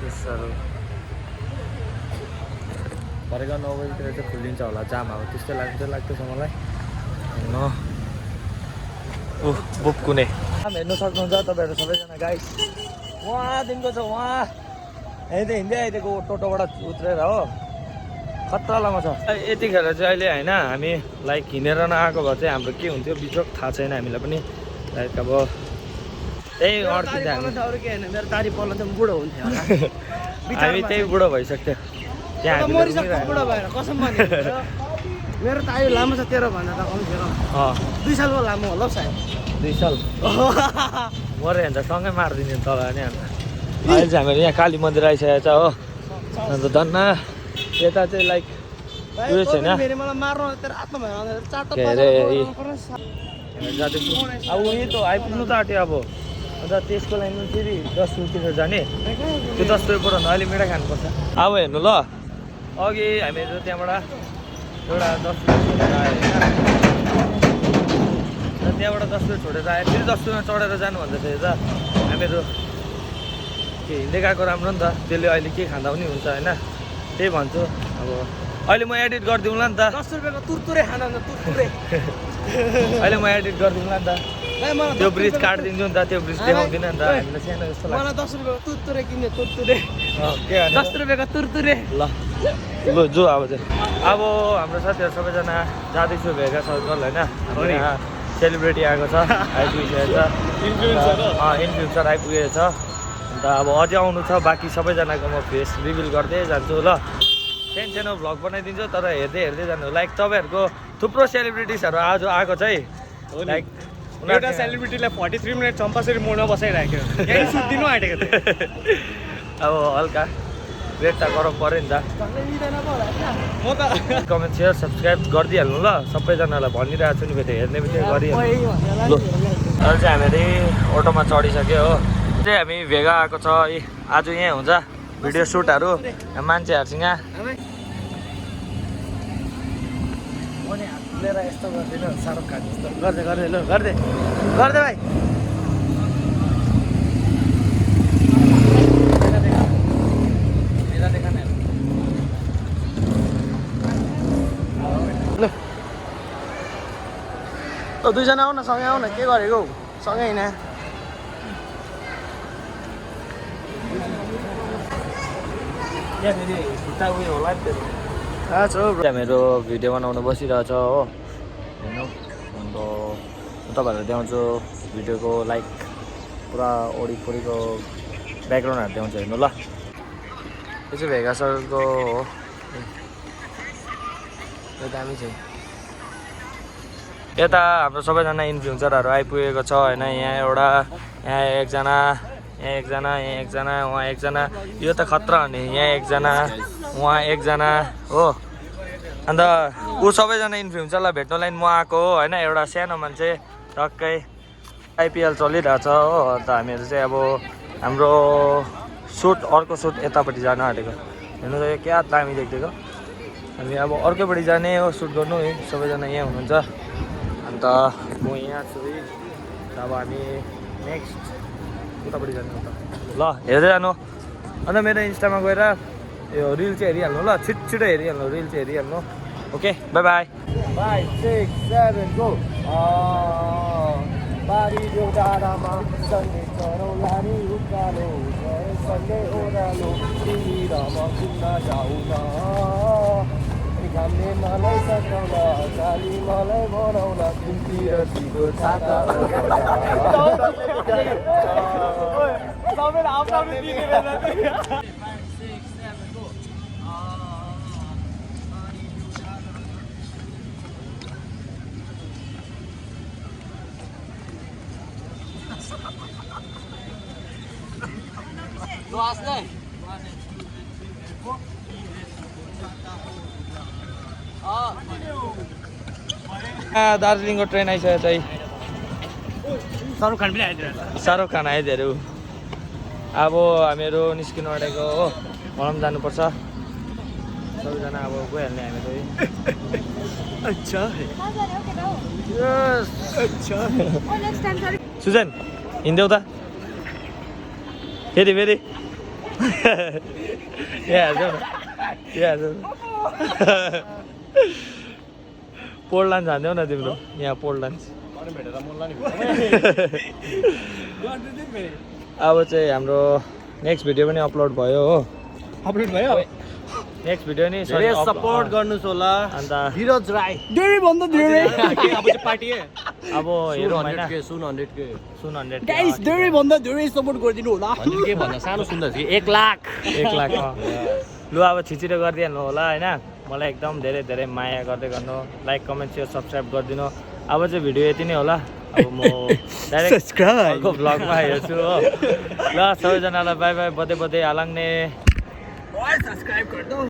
त्यसहरू भरेको 9 बजीतिर चाहिँ खुलिन्छ होला जाम अब त्यस्तै लाग्दैछ मलाई न बुक कुनै हेर्नु सक्नुहुन्छ तपाईँहरू सबैजना गाइस वहाँदेखिको छ वहाँ हिँड्दै आइदिएको टोटोबाट उत्रेर हो खतरा लामो छ यतिखेर चाहिँ अहिले होइन हामी लाइक हिँडेर नआएको भए चाहिँ हाम्रो के हुन्थ्यो बिचोक थाहा छैन हामीलाई पनि लाइक अब त्यही अड्किन्छ मेरो दारी पर्न चाहिँ बुढो हुन्थ्यो हामी त्यही बुढो भइसक्थ्यो त्यहाँ बुढो भएर कसम मेरो त आयु लामो छ 13 भन्दा त कम थियो 2 सालको लामो होला हौ सायद 2 साल मरे भने त सँगै मारिदिने तल नि अन्त अहिले चाहिँ हामीहरू यहाँ काली मन्दिर आइसकेको छ हो अन्त धन्न यता चाहिँ लाइक उयो छैन के अरे अब उयो त आइपुग्नु त आँट्यो अब अन्त त्यसको लागि फेरि 10 रुपियाँ जाने त्यो 10 रुपियाँ पुऱ्याउनु अहिले मिठाई खानुपर्छ अब हेर्नु ल अघि हामीहरू त्यहाँबाट एउटा 10 रुपियाँ छोडेर आयो होइन त्यहाँबाट 10 रुपियाँ छोडेर आयो फेरि 10 रुपियाँ चढेर जानु भन्दाखेरि त हामीहरू के हिँड्दै गएको राम्रो नि त त्यसले अहिले के खाँदा पनि हुन्छ होइन त्यही भन्छु अब अहिले म एडिट गरिदिउँला नि त 10 रुपियाँको तुरतुरे खाना तुरतुरे अहिले म एडिट गरिदिउँला नि त त्यो ब्रिज काटिदिन्छु नि त त्यो ब्रिज देखाउँदिनँ नि त हामीलाई सानो जस्तो लाग्छ मलाई 10 रुपियाँको तुरतुरे किन्ने तुरतुरे के 10 रुपियाँको तुरतुरे ल लु जो अब चाहिँ अब हाम्रो साथीहरू सबैजना जाँदैछु भेगा सर्कल होइन यहाँ सेलिब्रेटी आएको छ आइपुगिसकेको छ इन्फ्लुएन्सर आइपुगेको छ अन्त अब अझै आउनु छ बाँकी सबैजनाको म फेस रिभिल गर्दै जान्छु ल सानो भ्लग बनाइदिन्छु तर हेर्दै जानु लाइक तपाईँहरूको थुप्रो सेलिब्रिटिजहरू आज आएको चाहिँ लाइक एउटा सेलिब्रिटीलाई 43 मिनट चम्पासरी मोडमा बसाइराख्यो यही सुट दिनु आँटेको अब हल्का रेट त गरम पऱ्यो नि त म त कमेन्ट सेयर सब्सक्राइब गरिदिइहाल्नु ल सबैजनालाई भनिरहेको छु नि फेरि हेर्ने पनि गरिहाल्नु ल अहिले चाहिँ हामीहरू अटोमा चढिसक्यो हो चाहिँ हामी भेगा आएको छ आज यहीँ हुन्छ भिडियो सुटहरू मान्छेहरूसँग लिएर यस्तो गर्दिनँ शाहरुख खान जस्तो गर्दै ल गर्दै भाइ ल दुईजना आऊ न सँगै आऊ न के गरेको सँगै होइन हामीहरू भिडियो बनाउनु बसिरहेछ हो हेर्नु अन्त तपाईँहरूलाई देखाउँछु भिडियोको लाइक पुरा वरिपरिको ब्याकग्राउन्डहरू देखाउँछु हेर्नु ल यो चाहिँ भेगा सरको हो यो दामी छ यता हाम्रो सबैजना इन्फ्लुएन्सरहरू आइपुगेको छ होइन यहाँ एकजना वहाँ एकजना यो त खतरा हो नि यहाँ एकजना वहाँ एकजना हो अन्त ऊ सबैजना इन्फ्लुएन्सरलाई भेट्नुलाई म आएको हो होइन एउटा सानो मान्छे टक्कै आइपिएल चलिरहेछ हो अन्त हामीहरू चाहिँ अब हाम्रो अर्को सुट यतापट्टि जान आँटेको हेर्नु त क्या दामी देख्दिएको हामी अब अर्कैपट्टि जाने हो सुट गर्नु है सबैजना यहाँ हुनुहुन्छ अन्त म यहाँ छु है अब हामी नेक्स्ट उतापट्टि जानु ल हेर्दै जानु अन्त मेरो इन्स्टामा गएर यो रिल चाहिँ हेरिहाल्नु ल छिटो हेरिहाल्नु रिल चाहिँ हेरिहाल्नु ओके बाई बाई 5 6 7 गो बारी देउडामा सन्डे चरौला नि उकालो सन्डे ओरालो तिमी र म घुम्न जाऊ न घामले मलाई सकाउला काली मलाई बनाउला तिमीतिर सिधो छाता सबैले आफ्नो दिने बेला दार्जिलिङको ट्रेन आइसकेको चाहिँ शाहरुख खान आइदिएर अब हामीहरू निस्किनु आँटेको हो मलाई पनि जानुपर्छ सबैजना अब गइहाल्ने हामीहरू सुजन हिँड्देऊ त फेरि यहाँ हेर्छौ न यहाँ हेर्छौ पोल डान्स हान्थ्यौ न तिम्रो यहाँ पोल डान्स अब चाहिँ हाम्रो नेक्स्ट भिडियो पनि अपलोड भयो हो अपलोड भयो नेक्स्ट भिडियो नि धेरै सपोर्ट गर्नुस् होला अन्त धीरज राई धेरै भन्दा धेरै अब चाहिँ पार्टी अब हेरौँ होइन सुन 100K सुन 100 गाइस धेरै भन्दा धेरै सपोर्ट गरिदिनु होला 100K भन्दा सानो सुन्दा थियो 1 लाख 1 लाख लु अब छिटो गरिदिनु होला होइन मलाई एकदम धेरै धेरै माया गर्दै गर्नु लाइक कमेन्ट सेयर सब्सक्राइब गरिदिनु अब चाहिँ भिडियो यति नै होला अब म डाइरेक्ट अर्को भ्लगमा हेर्छु हो ल सबैजनालाई बाई बाई बधे बधे हालाङ्ने सब्सक्राइब गर्नु